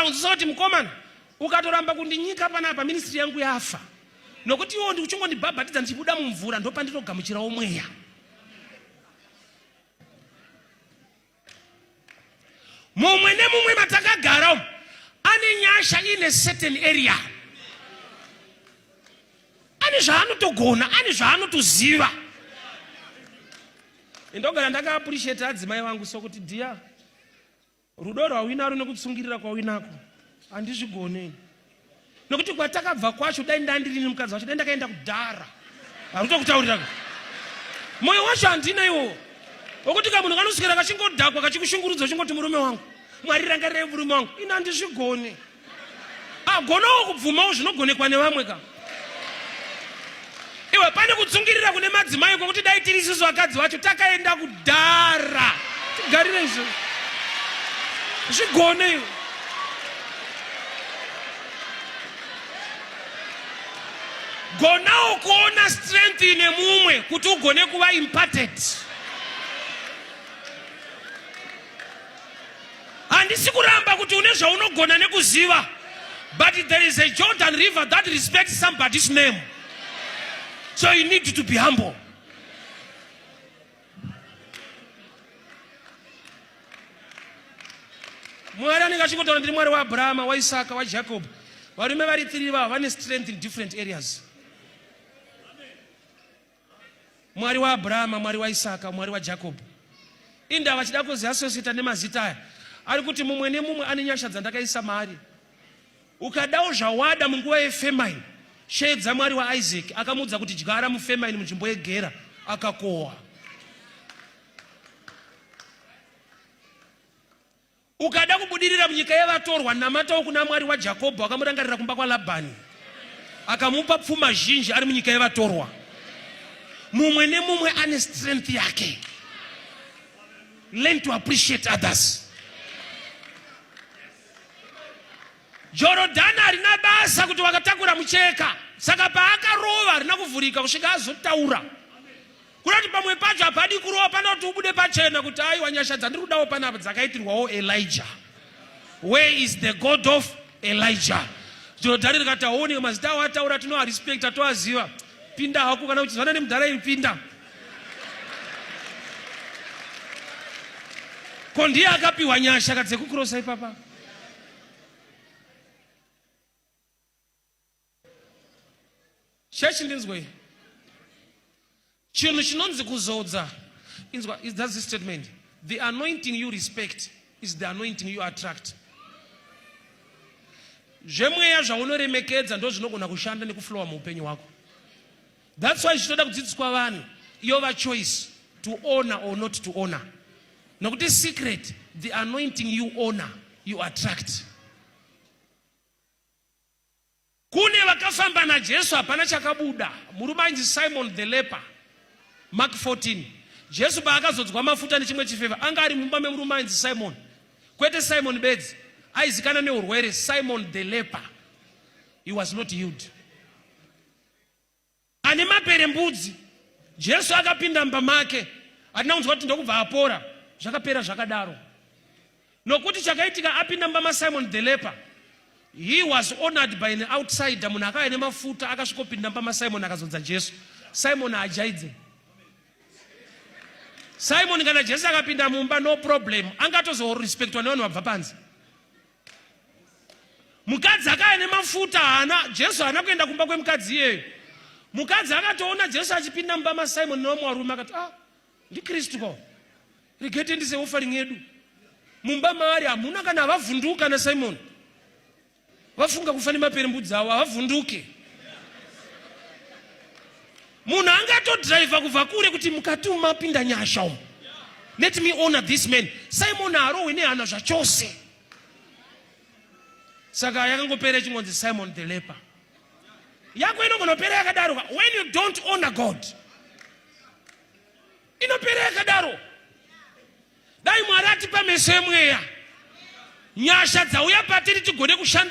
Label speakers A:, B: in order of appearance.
A: Kusaunzisa kuti mukomana ukatoramba kundinyika panapa ministry yangu yafa. Nokuti iwo ndiuchingondibhabhatidza ndichibuda mumvura ndopandinogamuchirawo mweya. Mumwe nemumwe matakagara umu ane nyasha in a certain area. Ane zvaanotogona, ane zvaanotoziva. Ndogara ndakaappreciate adzimai vangu sokuti dear, rudo rwauinaro nekutsungirira kwauinako handizvigone, nokuti kwatakabva kwacho dai ndandirini mukadzi wacho dai ndakaenda kudhara. Harutokutaurira moyo wacho handina iwowo wokuti kamunhu kanoswera kachingodhakwa kachikushungurudza uchingoti murume wangu, Mwari rangarirai murume wangu, ini handizvigone. Agonawo kubvumawo zvinogonekwa nevamwe ka. Iwe pane kutsungirira kune madzimai kwekuti dai tiri isusu vakadzi vacho takaenda kudhara. Tigarire izvo zvigone iwe. Gonawo kuona strength ine mumwe kuti ugone kuva imparted. Handisi kuramba kuti une zvaunogona nekuziva, but there is a Jordan River that respects somebody's name, so you need to be humble. Mwari anenge achingotaura ndiri Mwari waAbrahama, waIsaka, waJacob. Varume vari three vavo vane strength in different areas. Mwari waAbrahama, Mwari waIsaka, Mwari waJacob. Indava vachida kuziassociata nemazita aya. Ari kuti mumwe nemumwe ane nyasha dzandakaisa maari. Ukadawo zvawada munguva yefamine, sheedza Mwari waIsaac akamuudza kuti dyara mufamine munzvimbo yegera, akakohwa. Ukada kubudirira munyika yevatorwa, namatawo kuna Mwari waJakobho akamurangarira kumba kwaLabhani, akamupa pfuma zhinji ari munyika yevatorwa. Mumwe nemumwe ane strength yake. Learn to appreciate others. Jorodhani harina basa kuti wakatakura mucheka, saka paakarova harina kuvhurika kusvika azotaura. Kunoti pamwe pacho hapadi kurova, panoti ubude pachena kuti aiwa nyasha dzandiri kudawo panapa dzakaitirwawo Elijah. Where is the God of Elijah? Jorodhani rikati aone mazita awo ataura tinoarespecta toaziva. Pinda hako kana uchizvana nemudhara iri pinda. Ko ndiye akapiwa nyasha kadzekukurosa ipapa. Chechi ndinzwei. Chinhu chinonzi kuzodza. Inzwa, is that this statement? The anointing you respect is the anointing you attract. Zvemweya zvaunoremekedza ndo zvinogona kushanda nekuflowa muupenyu hwako. That's why zvitoda kudzidziswa vanhu yova choice to honor or not to honor. Nokuti secret, the anointing you honor, you attract. Kune vakafamba naJesu hapana chakabuda. Murume ainzi Simon the leper. Mark 14. Jesu paakazodzwa mafuta nechimwe chifeva anga ari mumba memurume ainzi Simon. Kwete Simon bedzi, aizikana neurwere Simon the leper. He was not healed. Ane maperembudzi. Jesu akapinda mumba make. Hatina kunzwa kuti ndokubva apora. Zvakapera zvakadaro. Nokuti chakaitika apinda mumba maSimon the leper. He was honored by an outsider. Munhu akauya nemafuta akasvikopinda mumba maSimon akazodza Jesu. Simon haajaidze. Simon kana Jesu akapinda mumba no problem. Angatozorespectwa nevanhu vabva panze. Mukadzi akauya nemafuta haana, Jesu haana kuenda kumba kwemukadzi iyeyo. Mukadzi akatoona Jesu achipinda mumba maSimon nevamwe varume akati, ah, ndiKristu ko. Regai tiendese offering yedu. Mumba maari hamuna kana havavhunduka naSimon. Vafunga kufa nemaperembudzi avo havavhunduke. Munhu angatodriver kubva kure kuti mukati umu mapinda nyasha umu. Let me honor this man. Simon haarohwi nehana zvachose. Saka yakangopera ichingonzi Simon the leper. Yako inogonopera yakadaro when you don't honor God. Inopera yakadaro. Dai Mwari atipa meso emweya. Nyasha dzauya patiri tigone kushanda.